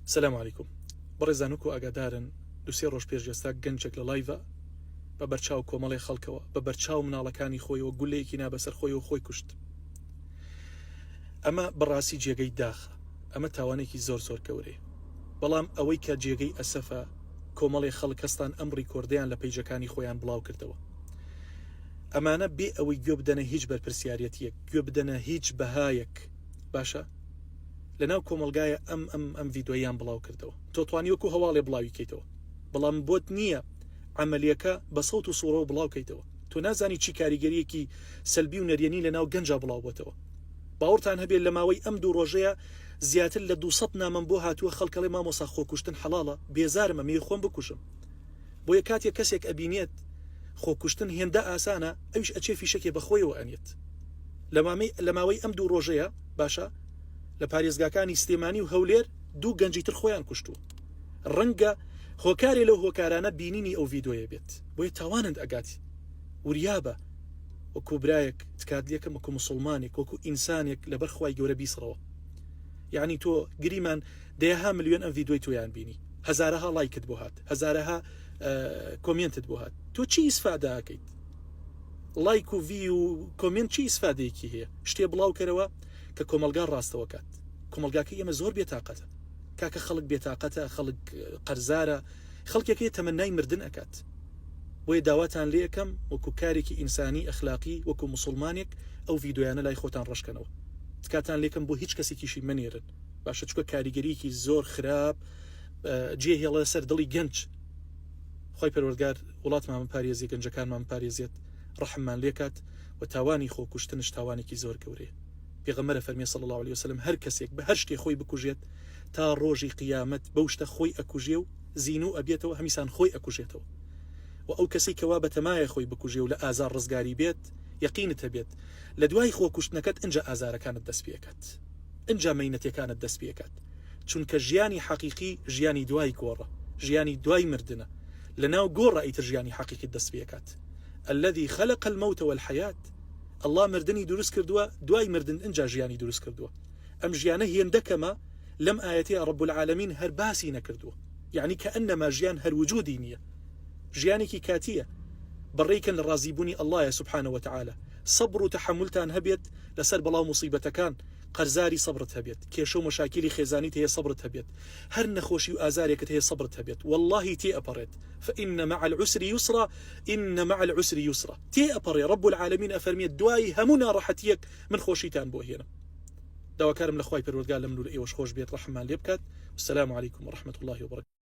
سلام علیکم بەڕێزان وەکو ئاگادارن دوسێ ڕۆژ پێش ئێستا گەنجێک لە live ا بە بەرچاو کۆمەڵێ خەڵکەوە بە بەرچاو مناڵەکانی خۆیەوە گولەیەکی نا بەسەر خۆیەوە خۆی کوشت ئەمە بەڕاستی جێگەی داخە ئەمە تاوانێکی زۆر زۆر گەورەیە بەڵام ئەوەی کە جێگەی ئەسەفە کۆمەڵێ خەڵک هەستان ئەم record ەیان لە page ەکانی خۆیان بڵاو کردەوە ئەمانە بێ ئەوەی گوێ بدەنە هیچ بەرپرسیارەتیەک گوێ بدەنە هیچ بەهایەک باشە لەناو کۆمەڵگایە ئەم ئەم ئەم ڤیدۆیان بڵاو کردەوە تۆ توانی وەکو هەواڵێ بڵاوی کەیتەوە بەڵام بۆت نییە عملیەکە بە سەوت و سوڕەوە بڵاو کەیتەوە تۆ نازانی چی کاریگەریەکی سەلبی و نەرێنی لەناو گەنجا بڵاو بۆتەوە باوەڕتان هەبێت لە ماوەی ئەم دوو ڕۆژەیە زیاتر لە 200 نامەم بۆ هاتووە خەڵکەڵێ مامۆسا خۆکوشتن حەڵاڵە بێزارمە مێ خۆم بکوژم بۆیە کاتێک کەسێک ئەبینێت خۆکوشتن هێندە ئاسانە ئەویش ئەچێ فیشەکێ بەخۆیەوە ئەنێت لە ماوەی ئەم دوو ڕۆژەیە باشە لە پارێزگاکانی سلێمانی و هەولێر دوو گەنجی تر خۆیان کوشتووە ڕەنگە هۆکارێ لەو هۆکارانە بینینی ئەو ڤیدۆیە بێت بۆیە تاوانند ئەگات وریابە وەکو برایەک تکات لێکەم وەکو مسلمانێک وەکو ئینسانێک لەبەر خوای گەورە بیسڕەوە یعنی تۆ گریمان دەیەها ملیۆن ئەم ڤیدۆی تۆیان بینی هەزارەها ڵایکت بۆ هات هەزارەها comment ت بۆ هات تۆ چی ئیسفادە ئەکەیت ڵایک و view و comment چی ئیسفادەیەکی هەیە شتێ بڵاو کەرەوە کە کۆمەلگا ڕاستەوە کات کۆمەلگاکەی ئێمە زۆر بێتاقەتە کاکە خەڵک بێتاقەتە خەڵک قەرزارە خەڵکێکی تەمەنای مردن ئەکات بۆیە داواتان لێ ئەکەم وەکو کارێکی ئینسانی ئەخلاقی وەکو موسڵمانێک ئەو ڤیدۆیانە لای خۆتان ڕەشکەنەوە تکاتان لێکەم بۆ هیچ کەسێکیشی مەنێرن باشە چکە کاریگەریەکی زۆر خراپ جێ هێڵە سەر دڵی گەنج خی پەروەردگار وڵاتمان بپارێزی گەنجەکانمان بپارێزێت ڕەحممان لێکات و تاوانی خۆکوشتنش تاوانێکی زۆر گەورەیە پێغەمبەر فەرمی صلی الله علیه وسلم هەر کەسێک بە هەر شتێ خۆی بکوژێت تا ڕۆژی قیامەت بەو شتە خۆی ئەکوژێ و زینوو ئەبێتەوە هەمیسان خۆی ئەکوژێتەوە و ئەو کەسەی کەوا بەتەمایە خۆی بکوژێ و لە ئازار ڕزگاری بێت یەقینت هەبێت لە دوای خۆکوشتنەکەت ئنجا ئازارەکانت دەست پێکات ئنجا مەینەتێکانت دەست پێکات چونکە ژیانی حەقیقی ژیانی دوای گۆڕە ژیانی دوای مردنە لەناو گۆڕە ئیتر ژیانی حەقیقی دەست پێکات الذي خلق الموت والحياة اللە مردنی دروست کردووە دوای مردن ئنجا ژیانی دروست کردووە ئەم ژیانە هێندە کەمە لەم ئایەتەیە رب العالمین هەر باسی نەکردووە یعنی کەئەنەما ژیان هەر وجودی نییە ژیانێکی کاتیە بەڕێکەن لە ڕازیبوونی اللە یە سبحانە وتعالی سەبر و تەحەمولتان هەبێت لەسەر بەڵاو موسیبەتەکان قەرزاری سەبرت هەبێت کێشە و مەشاکیلی خێزانیت هەیە سەبرت هەبێت هەر نەخۆشی و ئازارێکت هەیە سەبرت هەبێت واللهی تێ ئەپەڕێت فإن مع العسر يسرا إن مع العسر يسرا تێ ئەپەڕێ رب العالمین ئەفەرمێت دوای هەموو ناڕەحەتیەک من خۆشیتان بۆ هێنم داواکارم لە خوای پەروەردگار لە من و لە ئێوەش خۆش بێت ڕەحممان لێ بکات والسلام علیکم ورحمة الله وبرکاته.